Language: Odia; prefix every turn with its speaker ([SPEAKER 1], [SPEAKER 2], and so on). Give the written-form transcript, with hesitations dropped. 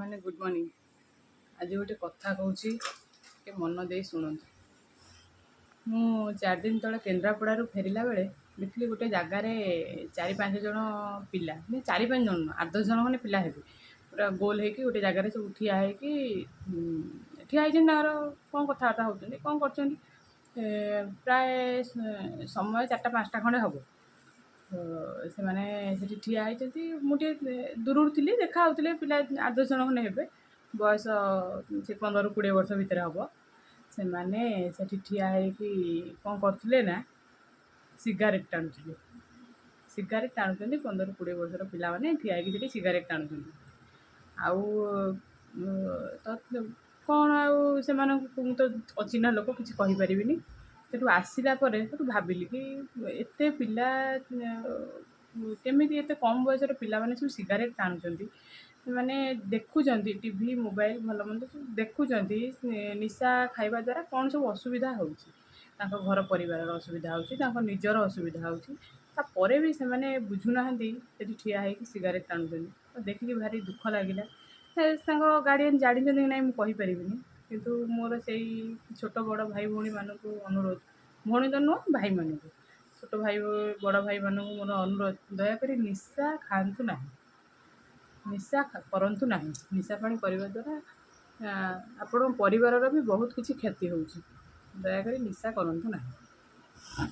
[SPEAKER 1] ସାଙ୍ଗମାନେ, ଗୁଡ଼୍ ମର୍ଣ୍ଣିଂ। ଆଜି ଗୋଟେ କଥା କହୁଛି, ଟିକେ ମନ ଦେଇ ଶୁଣନ୍ତୁ। ମୁଁ 4 ଦିନ ତଳେ କେନ୍ଦ୍ରାପଡ଼ାରୁ ଫେରିଲା ବେଳେ ଦେଖିଲି ଗୋଟେ ଜାଗାରେ ଚାରି ପାଞ୍ଚ ଜଣ ପିଲା, ମାନେ ଚାରି ପାଞ୍ଚ ଜଣ ନୁହଁ, 8-10 ଜଣ ଖଣ୍ଡେ ପିଲା ହେବେ, ପୁରା ଗୋଲ ହେଇକି ଗୋଟେ ଜାଗାରେ ସବୁ ଠିଆ ହେଇକି, ଠିଆ ହେଇଛନ୍ତି। ତାଙ୍କର କ'ଣ କଥାବାର୍ତ୍ତା ହେଉଛନ୍ତି, କ'ଣ କରୁଛନ୍ତି। ପ୍ରାୟ ସମୟ 4ଟା 5ଟା ଖଣ୍ଡେ ହେବ। ତ ସେମାନେ ସେଠି ଠିଆ ହେଇଛନ୍ତି। ମୁଁ ଟିକେ ଦୂରରୁ ଥିଲି, ଦେଖା ହେଉଥିଲେ। ପିଲା 8-10 ଜଣ ଖଣ୍ଡେ ହେବେ, ବୟସ ସେ 15ରୁ 20 ବର୍ଷ ଭିତରେ ହେବ। ସେମାନେ ସେଠି ଠିଆ ହେଇକି କ'ଣ କରୁଥିଲେ ନା ସିଗାରେଟ୍ ଟାଣୁଥିଲେ। ସିଗାରେଟ୍ ଟାଣୁଛନ୍ତି। 15ରୁ 20 ବର୍ଷର ପିଲାମାନେ ଠିଆ ହେଇକି ସେଠି ସିଗାରେଟ୍ ଟାଣୁଛନ୍ତି। ଆଉ ତ କ'ଣ ଆଉ ସେମାନଙ୍କୁ, ମୁଁ ତ ଅଚିହ୍ନା ଲୋକ, କିଛି କହିପାରିବିନି। ସେଠୁ ଆସିଲା ପରେ ସେଠୁ ଭାବିଲି କି ଏତେ ପିଲା କେମିତି, ଏତେ କମ୍ ବୟସର ପିଲାମାନେ ସବୁ ସିଗାରେଟ୍ ଟାଣୁଛନ୍ତି? ସେମାନେ ଦେଖୁଛନ୍ତି ଟିଭି, ମୋବାଇଲ, ଭଲ ମନ୍ଦ ସବୁ ଦେଖୁଛନ୍ତି। ନିଶା ଖାଇବା ଦ୍ୱାରା କ'ଣ ସବୁ ଅସୁବିଧା ହେଉଛି, ତାଙ୍କ ଘର ପରିବାରର ଅସୁବିଧା ହେଉଛି, ତାଙ୍କ ନିଜର ଅସୁବିଧା ହେଉଛି, ତାପରେ ବି ସେମାନେ ବୁଝୁନାହାନ୍ତି। ସେଠି ଠିଆ ହେଇକି ସିଗାରେଟ୍ ଟାଣୁଛନ୍ତି। ତ ଦେଖିକି ଭାରି ଦୁଃଖ ଲାଗିଲା। ସେ ତାଙ୍କ ଗାର୍ଡ଼ିଆନ୍ ଜାଣିଛନ୍ତି କି ନାହିଁ, ମୁଁ କହିପାରିବିନି। କିନ୍ତୁ ମୋର ସେଇ ଛୋଟ ବଡ଼ ଭାଇ ଭଉଣୀମାନଙ୍କୁ ଅନୁରୋଧ, ଭଉଣୀ ତ ନୁହଁ, ଭାଇମାନଙ୍କୁ, ଛୋଟ ଭାଇ ବଡ଼ ଭାଇମାନଙ୍କୁ ମୋର ଅନୁରୋଧ, ଦୟାକରି ନିଶା ଖାଆନ୍ତୁ ନାହିଁ, ନିଶା କରନ୍ତୁ ନାହିଁ। ନିଶା ପାଣି କରିବା ଦ୍ୱାରା ଆପଣଙ୍କ ପରିବାରର ବି ବହୁତ କିଛି କ୍ଷତି ହେଉଛି। ଦୟାକରି ନିଶା କରନ୍ତୁ ନାହିଁ।